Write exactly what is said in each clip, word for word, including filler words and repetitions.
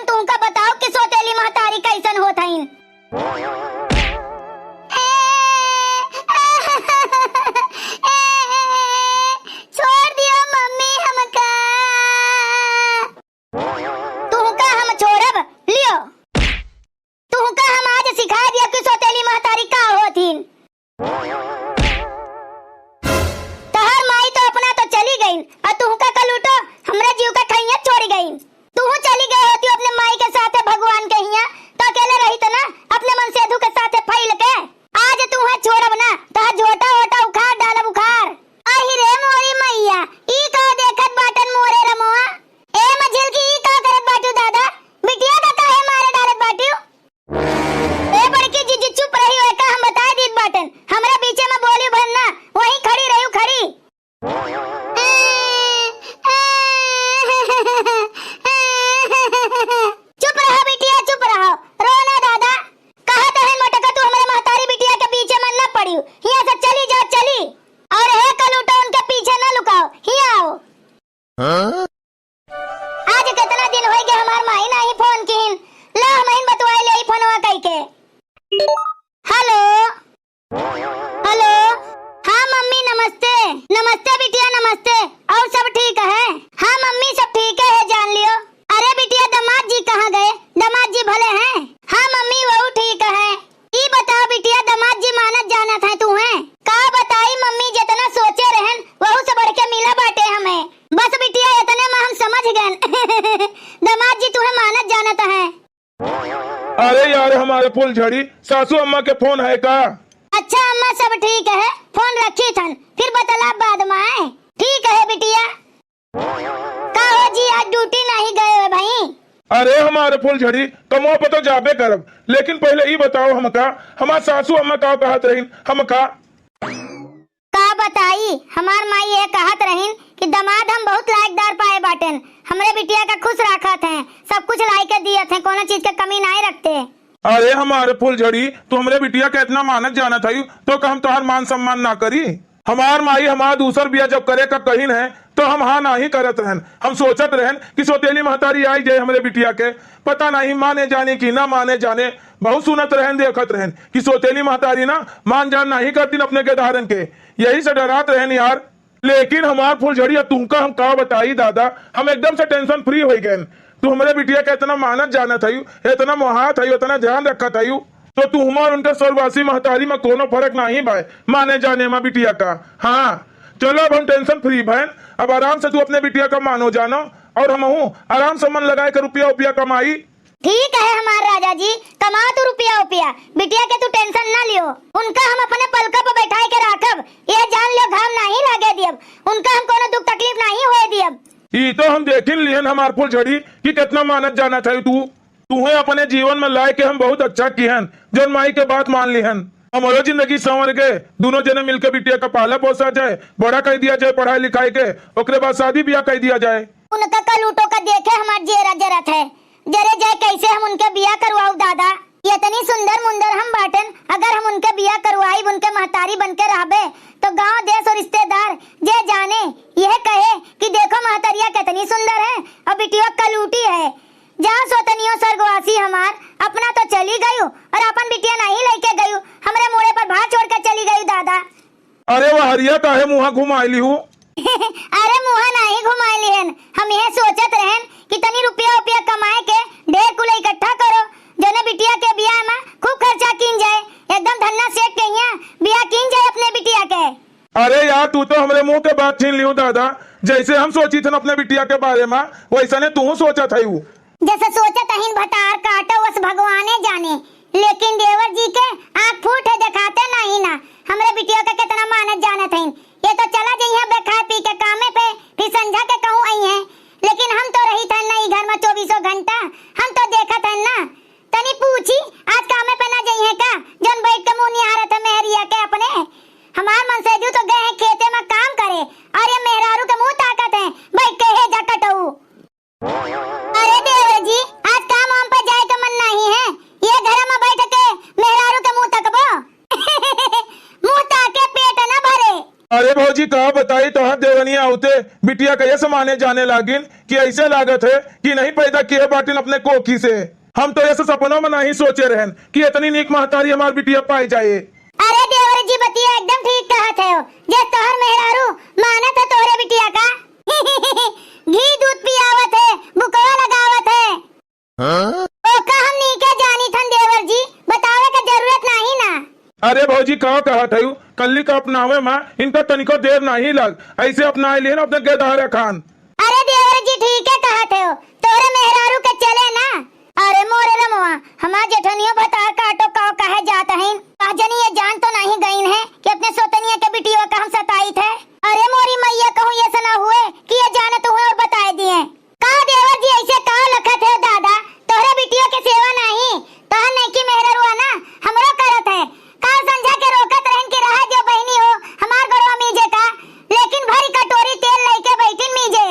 तुहका बताओ कि सोतेली महतारी कैसन होत हईन। छोड़ दियो मम्मी हमका। तुहका हम छोड़ब, लियो। तुहका हम आज सिखाए दिया कि सोतेली महतारी का होत हीन। तहार माई तो अपना तो चली गईन, और तुहका कलूटो हमरा जीव का खैया छोड़ गईन। तुहू चली गए होती अपने माई के साथे भगवान के हिया, तो अकेले रहित ना अपने मनसेधु के साथे फैल के। आज तुहे छोड़ब ना, तहार झोटा ओटा उखाड़ डालब उखाड़। अहि रे मोरी मैया, ई का देखत बाटन मोरे रमवा? ए मझिल की ई का करत बाटू दादा? बिटिया का काहे मारे डालत बाटू? ए बड़की जीजी चुप रही, एका हम बताए दीत बाटन, हमरा बीचे में बोली भर ना, वहीं खड़ी रही खड़ी। चुप रहो बिटिया, चुप रहो, रो ना दादा। कहत हन मोटका तू हमरे महतारी बिटिया के बीचे में न पड़ियो, हियां से चली जाओ चली। और हे कलूटा उनके पीछे न लुकाओ, हियां आओ। हाँ? आज कितना दिन होई गए हमार माई नाही फोन किहिन। ला हमहिन बतवाई ले फोनवा कई के। हेलो, हेलो। हाँ मम्मी नमस्ते। नमस्ते बिटिया नमस्ते। और सब ठीक है? हाँ मम्मी सब ठीक है, जान लियो। अरे बिटिया दामाद जी कहाँ गए? दामाद जी भले हैं? हाँ मम्मी वहू ठीक है। ई बताओ बिटिया, दामाद जी मानत जानत हैं तुहें? का बताई मम्मी, जितना सोचे रहन, वहू से बढ़ के मिला बाटे हमें। बस बिटिया, इतने में हम समझ गए। दामाद जी तुहें मानत जानत हैं। अरे यार, हमारे फुलझड़ी, सासू अम्मा के फोन है का? अच्छा अम्मा, सब ठीक है, फोन रखी थन, फिर बतला बाद में। ठीक है बिटिया। का हो जी, आज ड्यूटी नाही गए हो भाई? अरे हमारे फुलझड़ी, कमवा पे तो जाबे करब, लेकिन पहले ई बताओ हमका, हमार सासू अम्मा का कहत रहीन हमका? का बताई, हमार माई ये कहत रहीन कि दामाद हम बहुत लायकदार पाए बाटेन, हमरे बिटिया का खुश राखत हैं, सब कुछ लाई के दियत हैं, कोनो चीज के कमी नाही रखते। अरे हमारे फुलझड़ी, तू हमरे बिटिया के इतना मानत जानत हई, तो का हम तोहार मान सम्मान ना करी? हमार माई हमार दूसर बिया जब करे का कहिन है, तो हम हाँ नाही करत रहन। हम सोचत रहन कि सोतेली महतारी आई जाए हमरे बिटिया के। पता नाही माने जाने कि ना माने जाने। बहुत सुनत रहन, देखत रहन कि सोतेली महतारी ना मान जान नाही करतीन अपने गेदहरन के। यही से डरात रहन यार। लेकिन हमार फुलझड़ी, अब तुमका हम का बताई दादा, हम एकदम से tension free होई गए। तू हमरे बिटिया के इतना मानत जानत हयू, इतना मोहात हयू, इतना ध्यान रखत हयू, तो तू हमार उनके स्वर्गवासी महतारी में कोनो फर्क नाही बाय, माने जाने में बिटिया का। हाँ, चलो अब हम tension free भैन, अब आराम से तू अपने बिटिया का मानो जानो, और हमहू आराम से मन लगाए के रुपया उपया कमाई। ठीक है हमार राजा जी, कमाओ तू रुपया उपया, बिटिया के तू tension ना लियो, उनका हम अपने पलकों पर बैठाए के राखब, यह जान लियो घाम नाही लागे दियब, उनका हम कोनो दुख तकलीफ नाही होए दियब। ई तो हम देखिन लिहन हमार फुलझड़ी कि कितना मानत जानत है तू। तुहे अपने जीवन में लाए के हम बहुत अच्छा किहन, जौन माई के बात मान लिहन। हमरो जिंदगी संवर गए, दोनों जने मिलके बिटिया का पाला पोसा जाए, बड़ा कर दिया जाए पढ़ाई लिखाई के, ओकरे बाद शादी ब्याह कर दिया जाए। उनका कलूटो का देखे हमार जेरा जरत है, जरे जाए कैसे हम उनके बियाह करवाऊ दादा। इतनी सुंदर मुंदर हम बाटन, अगर हम उनके बियाह करवाई, उनके महतारी बन के रहबे, तो गांव देश और रिश्तेदार जे जाने, यह कहे कि देखो महतरिया कितनी सुंदर है और बिटिया कलूटी है। जा सोतनियो स्वर्गवासी हमार, अपना तो चली गयू और अपन बिटिया नाही लेके गयू, हमरे मोड़े पर भार छोड़ के चली गयू दादा। अरे वहरिया, काहे मुँहा घुमाई लिहू? अरे मुँहा नाही घुमाई लिहन, हम यह सोचत रहन कि तनी रुपया उपया कमाए के ढेर कुल इकट्ठा करो, जौने बिटिया के बियाह में खूब खर्चा कीन जाए, एकदम धन्ना सेठ के यहाँ बियाह कीन जाए अपने बिटिया के। अरे यार, तू तो हमरे मुँह के बात छीन लिहू दादा, जैसे हम सोची थन अपने बिटिया के बारे में, वैसने तू सोचत है। जैसे सोचत हईन भतार काटो वस भगवाने जाने, लेकिन देवर जी के आँख फूट है, देखाते नाही ना। हमरे बिटिया के कितना मानत जानत हईन। ये तो चला जइहें बे खाए पी के कामे पे, फिर संझा के कहूँ अइहें। लेकिन हम तो रही थन ना ई घर में चौबीसों घंटा, हम तो देखत हन ना। तनी पूछी, आज कामे पे ना जइहें का, जौन बैठ के मुँह निहारत है मेहरिया के अपने? हमार मनसेजू तो गए हैं खेते में काम करे, और ये मेहरारू के मुँह ताकत है बैठ के, हे जा कटऊ। अरे देवर जी, आज काम वाम पे जाए के मन नाही है, ये घर में बैठ के मेहरारू के मुँह तकबो? मुँह ताके पेट न भरे। अरे भौजी, का बताई, तोहार देवनिया आउते बिटिया के ये समाने जाने लागिन कि ऐसे लागत है कि नहीं पैदा किए बाटिन अपने कोखी से। हम तो ऐसे सपनों में नहीं सोचे रहन कि इतनी नीक महतारी हमार बिटिया पाई जाए। अरे देवर जी, बतिया एकदम ठीक कहत है, जे तोहर मेहरारू मानत है तोहरे बिटिया का। घी दूध पियावत है, बुकवा लगावत है। हाँ? ओका हम नीके जानी थन देवर जी, बतावे के जरूरत नाही ना। अरे भौजी, का कहत हयू? कल्ली का अपनावे मा इनका तनिको देर नाही लाग, ऐसे अपनाए लिहन अपने गेदहरा खान। अरे देवर जी, ठीके कहत हो, तोरे मेहरारू के चले ना। अरे मोरे रमवा, हमार जेठनियो भतार काटो का कहे जात हईन। का जनी ये जान तो नाही गईन है कि अपने सोतनिया के बिटियो का हम सताइत है। अरे मोरी मैया, कहूँ ये सना हुए कि ये जानत हुए और बताए दिए। का देवर जी, ऐसे का लखत है दादा? तोहरे बिटियो के सेवा नाही, तोहर नैकी मेहररुआ ना हमरो करत है। काल संझा के रोकत रहन कि रहा जो बहिनी हो, हमार गोड़वा मीजे का, लेकिन भरी कटोरी तेल लइके बैठिन मीजे।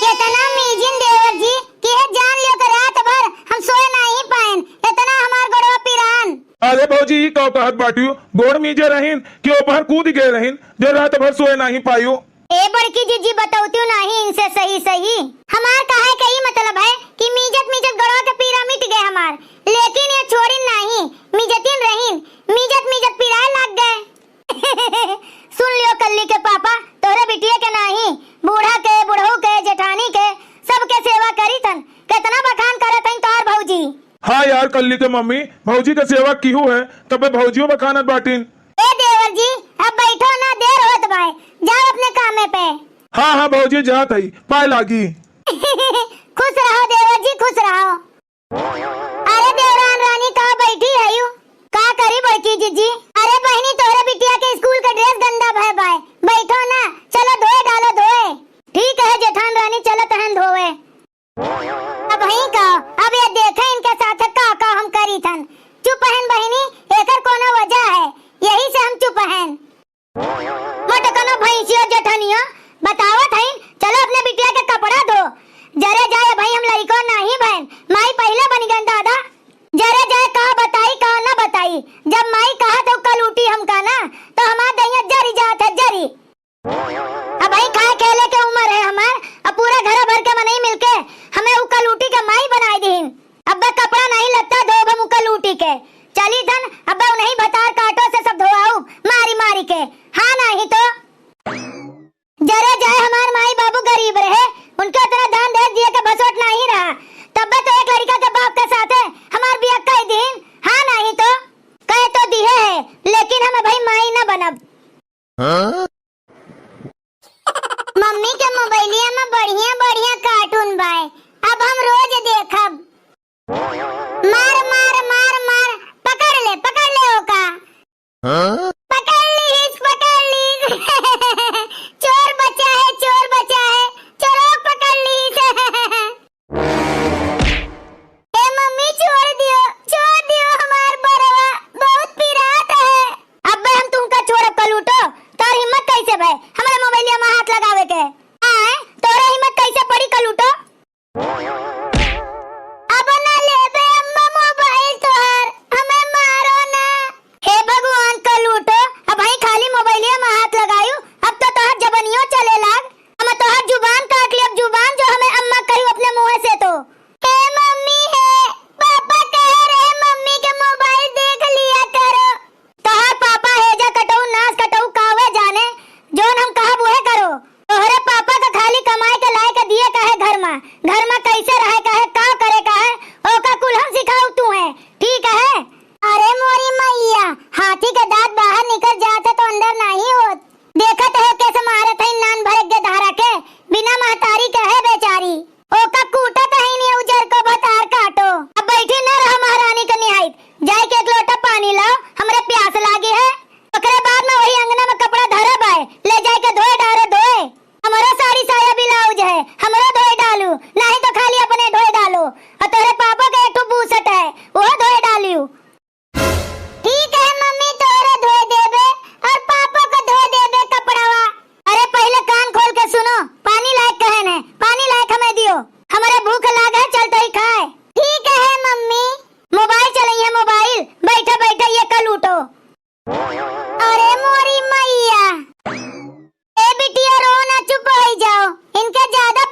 इतना मीजिन देवर जी कि हे जान लियो कि रात भर हम सोए नाही पाएन, इतना हमार गोड़वा पिरान। अरे भौजी, ई का कहत बाटियो? गोड़ मीजे रहीन कि ओपहर कूद गए रहीन जो रात भर सोए नाही पायो? ए बड़की जीजी, बतौतियो नाही इनसे सही सही। हमार कहे के ई मतलब है कि मीजत मीजत गोड़वा के पीरा मिट गए हमार, लेकिन ये छोड़िन नाही, मीजतिन रहीन, मीजत मीजत पिराए लाग गए। सुन लियो कल्ली के पापा, तोहरे बिटिया के नाही, बूढ़ा के, बुढ़ऊ के, जेठानी के, सबके सेवा करी थन। कितना बखान करत हईन तोहार भौजी। हाँ यार, कल्ली के मम्मी, भौजी के सेवा किहू है, तबे भौजियो बखानत बाटिन। ए देवर जी, अब बैठो ना, देर होत बाय, जाओ अपने कामे पे। हाँ, हाँ भौजी, जात हई, पाए लागी। खुश रहो देवर जी, खुश रहो। अरे देवरान रानी, का बैठी हयू? का करी बड़की जीजी? अरे बहिनी, तोहरे बिटिया के स्कूल के ड्रेस गंदा भय बाय, बैठो ना, चलो धोए डालो धोए। ठीक है जेठान रानी, चलत हन धोवे। अब हई का, अब ये देखे इनके साथ का का हम करी थन। चुप हन बहिनी, एकर कोनो वजह है, यही से हम चुप हन। मोटकनो भैंसियो जेठनियो, बतावत हईन, चलो अपने बिटिया के कपड़ा धो। जरे जाए भाई, हम लइको नाही भैन, माई पहिले बन गन दादा। जरे जाए का बताई का ना बताई, जब माई कहत हो कलूटी हमका ना, तो हमार दहिया जरी जात है जरी। अब भाई खाए खेले के उम्र है हमार, अब पूरा घर भर के मनई मिलके हमें उ कलूटी के माई बनाई दीन। अब्बे कपड़ा नाही लत्ता धोब हम उका लूटी के। चली थन, अब्बे उन्हीं भतार काटो से सब धोआउब, मारी मारी के। हाँ नाही तो। जरे जाए हमार माई बाबू गरीब रहे, उनके उतना दान दहेज दिए के बसोट नाही रहा, तब्बे तो एक लड़का के बाप के साथे हमार बिया कई दीन। हाँ नाही तो। कह तो दिहे है, लेकिन हम भाई माई ना बनब। हाँ? मम्मी के मोबाइलिया में बढ़िया बढ़िया कार्टून बाय, अब हम रोज देखब। मार, मार, मार, मार, पकड़ ले, पकड़ ले ओका। हाँ? पकड़ लीस, पकड़ लीस। चोर बचा है, चोर बचा है, चोरों पकड़ लीस। ए मम्मी, छोड़ दियो, छोड़ दियो हमार बरवा, बहुत पिरात है। अब्बे हम तुमका छोड़ब कलूटो, तोर हिम्मत कैसे भय हमरे मोबाइलिया में हाथ लगावे के? आय, तोरे हिम्मत कैसे पड़ी कलूटो? अब ना लेबे अम्मा मोबाइल तोहर, हमें मारो ना। हे भगवान कलूटो, अब भाई खाली मोबाइलिया में हाथ लगायू, अब तो तोहर जबनियो चले लाग। हम तोहार जुबान काट लेब, जुबान जो हमें अम्मा कही अपने मुँह से तो। हे मम्मी हे, पापा कहे रहे मम्मी के मोबाइल देख लिया करो। तोहार पापा हेजा कटऊ, नास कटऊ, कावे जाने, जौन हम कहब उहे करो। तोहरे पापा का खाली कमाए के लाए के दिए का है घर मा, घर मा कैसे रहे का है, का करे का है, ओका कुल हम सिखाऊ तू है, ठीक है? अरे मोरी मैया, हाथी के दांत बाहर निकल जात है तो अंदर नाही होत। देखत है कैसे मारत है नान भरे गेदहरा के, बिना महतारी के है बेचारी। ओका कूटत है नी उजर को भतार काटो। अब बैठी न रहो महारानी के निहाइत, जाए के एक लोटा पानी लाओ, हमरे प्यास लागी है। ओकरे बाद में वही अंगना में कपड़ा धरब है, ले जाए के धोए डारे धोए। हमरो साड़ी साया ब्लाउज है, हमरो धोए डालू, नाही तो खाली अपने धोए डालो। और तोरे पापा के एक ठो बूसट है, वो धोए डालियो। ठीक है मम्मी, तोरे धोए देबे और पापा को धोए देबे कपड़वा। अरे पहले कान खोल के सुनो, पानी लायक कहन है, पानी लायक हमें दियो, हमारे भूख लाग है, चलते ही खाए। ठीक है मम्मी। मोबाइल चलई है मोबाइल, बैठे बैठे ये कलूटो। अरे मोरी मैया, ए बिटिया रो ना, चुप हो जाओ, इनके ज्यादा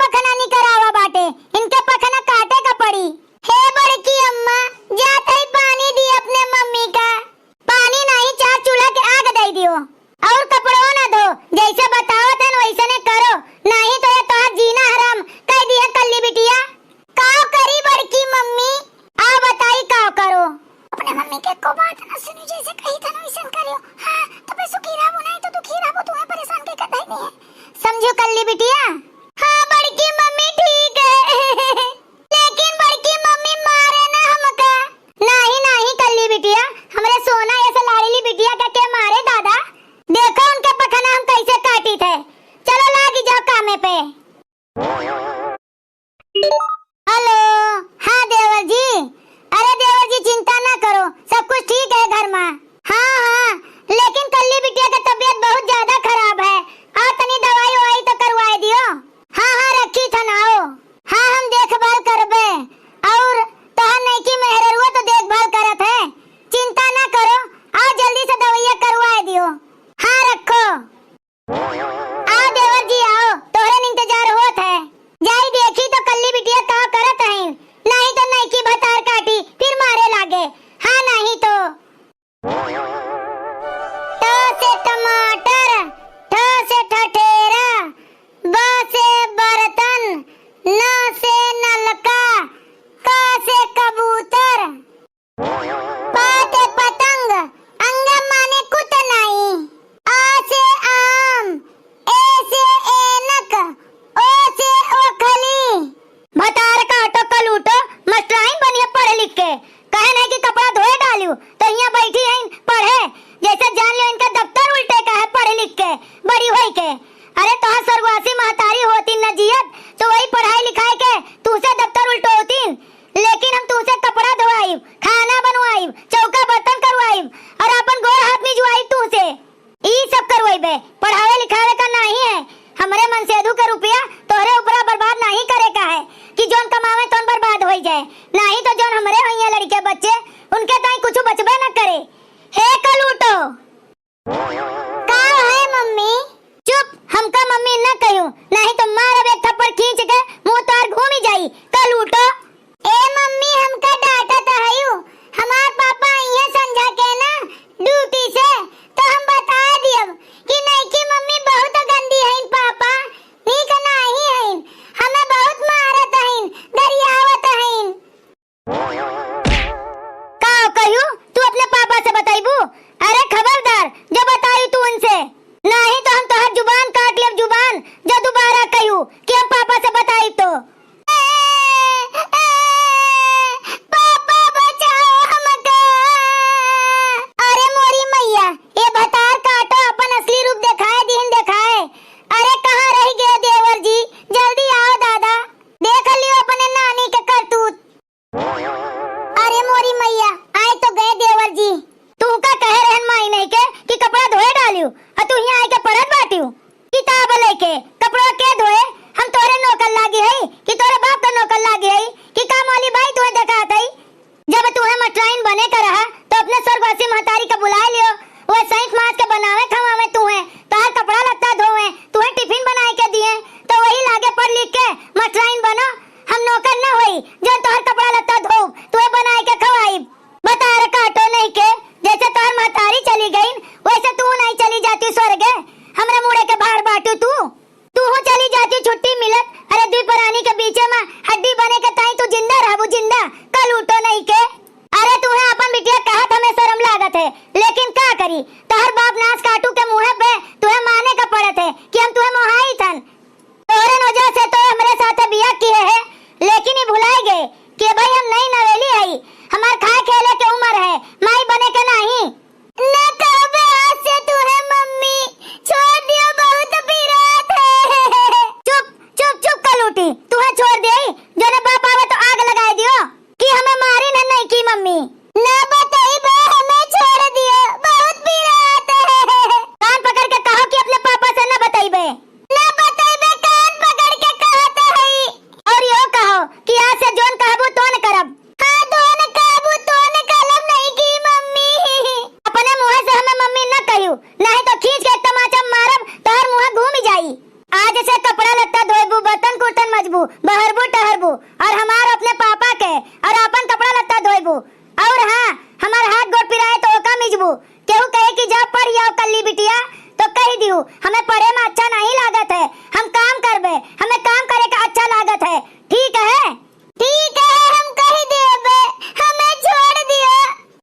और हमार अपने पापा के और आपन कपड़ा लत्ता धोइबू। और हाँ, हमार हाथ गोड़ पिराए तो ओका मिजबू। केहू कहे कि जा पढ़ आओ कल्ली बिटिया, तो कह दियो, "हमें पढ़े में अच्छा नहीं लागत है, हम काम करबे, हमें काम करे का अच्छा लागत है।" ठीक है? ठीक है, हम कह देबे, हमें छोड़ दियो।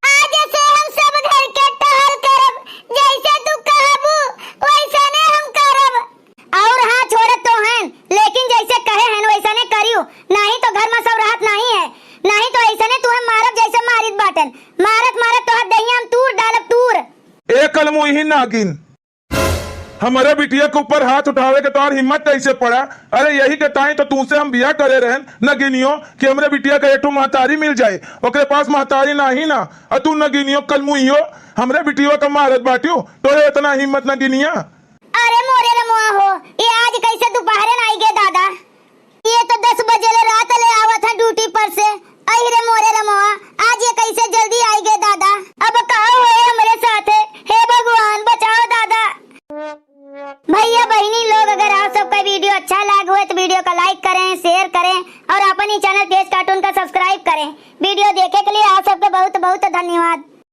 आज से हम सब घर के टहल करब, जैसे तू कहबू, वैसने हम करब। और हाँ, छोड़त तो हैं, लेकिन जैसे कहे हैं वैसने करियो, नहीं तो घर में सब रहत नहीं है, नहीं तो ऐसने तुहे मारब जैसे मारित बाटन। मारत मारत तोहर दहिया हम तूर डालब तूर। ए कलमुही नागिन, हमरे बिटिया के ऊपर हाथ उठावे के तोहार हिम्मत कैसे पड़ा? अरे यही के ताई तो तुमसे हम बियाह करे रहन नगिनियो कि हमरे बिटिया के एक ठो महतारी मिल जाए। ओकरे पास महतारी नाही ना, और तू नगिनियो कलमुहियो हमरे बिटिया का मारत बाटियो। तोरे इतना हिम्मत नगिनिया। अरे मोरे रमुआ हो, ये आज कैसे दोपहरे ना आई गे दादा? ये तो दस बजे ले रात ले आवत है ड्यूटी पर से। अहि रे मोरे रमुआ, आज ये कैसे जल्दी आई गे दादा? अब का होए हमरे साथे? हे भगवान, बचाओ दादा। भैया बहिनी लोग, अगर आप सबका वीडियो अच्छा लाग हुए तो वीडियो का लाइक करें, शेयर करें और अपन ही चैनल तेज कार्टून का सब्सक्राइब करें। वीडियो देखे के लिए आप सबके बहुत बहुत धन्यवाद।